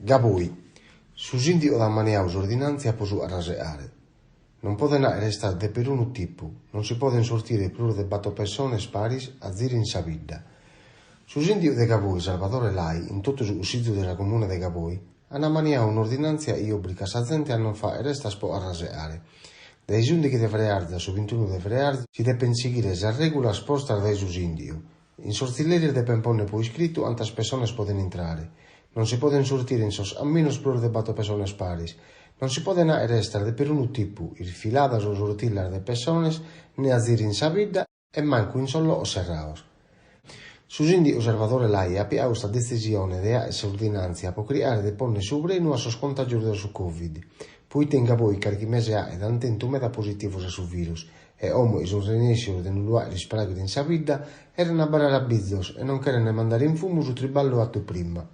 Gavoi, su sìndigu at ammaniadu s'ordinàntzia pro su carrasegare. Non podent àere estas de perunu tipu, non si podent sortire prus de bator pessones paris a ziru in sa bidda. Su sìndigu de Gavoi, Sarvadore Lai, in totu su Cussìgiu de sa Comuna de Gavoi, ant ammaniadu un'ordinàntzia chi òbrigat sa zente a non fàghere estas pro carrasegare. Dae s'ùndighi de frearzu a su bintunu de frearzu si depent sighire sas règulas postas dae su sìndigu. In sos tzilleris depent pònnere pro iscritu cantas pessones podent intrare. Non si podent sortire in sos camminos prus de bator pessones paris. Non si podent àere estas de perunu tipu, isfiladas o sortillas de pessones, ne a ziru in sa bidda e mancu in sos logos serrados. Su sìndigu Sarvadore Lai at pigadu custa detzisione de àere s'ordinàntzia pro chircare de pònnere su frenu a sos contàgios de su Covid, proite in Gavoi carchi mese faghet ant tentu meda positivos a su virus e como chi sunt renèssidos de non lu fàghere ispràghere in sa bidda, cherent abarrare abbizos e non cherent mandare in fumu su triballu fatu prima.